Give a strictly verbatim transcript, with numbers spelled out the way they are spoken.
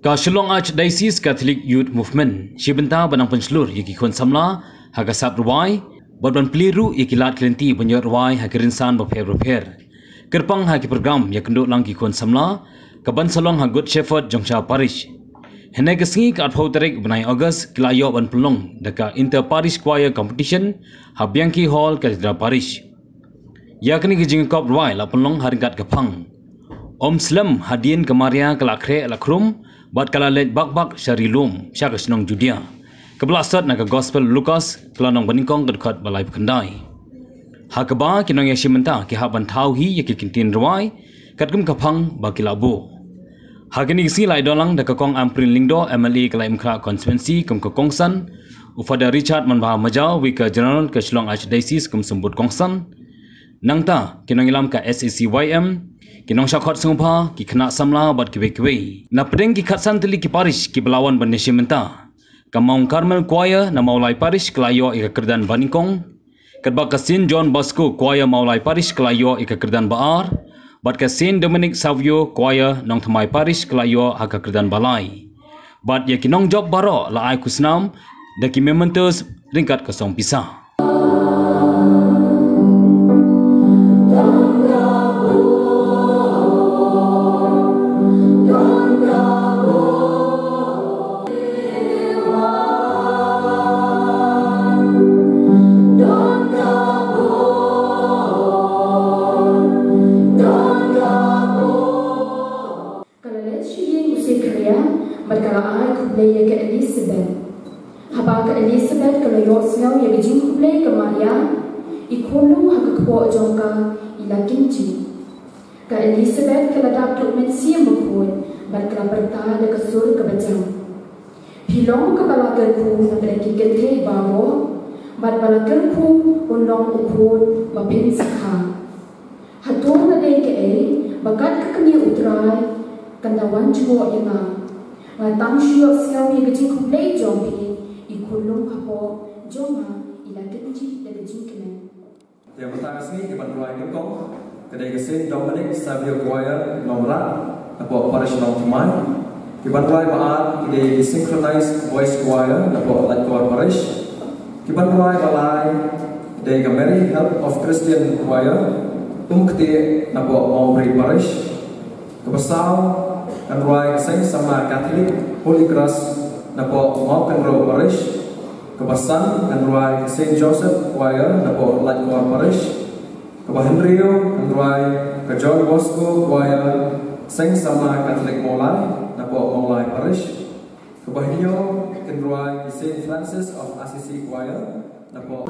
Ka Shillong Archdiocese Catholic Youth Movement shi bynta ban nang pynshlur ïa ki khun samla ha ka sap rwai bad ban plie ruh ïa ki lad ki lynti ban ïoh rwai ha ki rynsan bapher bapher. Kyrpang ha ki program ïa kynduh lang ki khun samla ka ban sa long ha Good Shepherd Jongshah Parish. Hynne ka sngi ka arphew tarik bnai August ki la ïoh ban pynlong da ka Inter Parish Choir Competition ha Bianchi Hall, Cathedral Parish. Ïa kane ka jingkop rwai la pynlong ha ryngkat ka phang Om Slem, hadien ka Maria ka la khreh la khrum bad ka la leit bak bak sha ri lum sha ka shnong Judia. Kaba la sot na ka Gospel Lukas, ka lynnong banyngkong, ka dkhot ba laiphew khyndai. Ha kaba ki nongïashim bynta ki hap ban thaw hi ïa ki kyntien rwai katkum ka phang ba ki la buh. Ha kane ka sngi la ïadon lang da ka Kong Ampareen Lyngdoh, M L A ka Laitumkhrah Constituency, kum ka kongsan, u Father Richard Manbha Majaw, Vicar General ka Shillong Archdiocese, kum symbud kongsan. Nangta ki nongïalam ka S A C Y M, ki nongshah khot sngewbha, ki khynnah samla bad kiwei kiwei. Na pdeng ki khatsan tylli ki parish kiba la wan ban ïashim bynta, ka Mount Carmel Choir na Mawlai Parish ka la ïoh ïa ka kyrdan banyngkong, katba ka Saint John Bosco Choir Mawlai Parish ka la ïoh ïa ka kyrdan ba ar, bad ka Saint Dominic Savio Choir Nongthymmai Parish ka la ïoh ha ka kyrdan ba lai. Bad ïa ki nongjop baroh la ai khusnam da ki mementos ryngkat ka song pisa. Ka la leit sha ïing u Sekharia bad ka la ai khublei ïa ka Elisabet. Haba ka Elisabet ka la ïohsngew ïa ka jingkhublei ka Maria, i khunlung ha ka kpoh jong ka i la kynjih. Ka Elisabet ka la dap duh mynsiem bakhuid bad ka la pyrta da ka sur kaba jam. Phi long kaba la kyrkhu na pdeng ki kynthei baroh, bad ba la kyrkhu un long u khun ba phin sakha. Hato nga dei kaei ba kat ka kmie U Trai kan da wan jngoh ïa nga? Nga tang shu ïohsngew ïa ka jingkhublei jong phi, i khunlung hapoh jong nga i la kynjih da ka jingkmen. Te mynta ka sngi ki ban rwai nyngkong ka dei ka Saint Dominic Savio Choir Nongrah napoh Parish Nongthymmai. Ki ban rwai ba ar ki dei ki Synchronized Voice Choir napoh Laitkor Parish. Ki ban rwai ba lai ki dei ka Mary Help of Christian Choir, Umktieh napoh Mawbri Parish. Kaba saw kan rwai ka Seng Samla Catholic Holy Cross napoh Mawkynrew Parish. Kaba san kan rwai ka Saint Joseph Choir napoh Laitkor Parish. Kaba hynriew kan rwai ka John Bosco Choir Seng Samla Catholic Mawlai napoh Mawlai Parish. Kaba hynñiew kan rwai ka Saint Francis of Assisi Choir napoh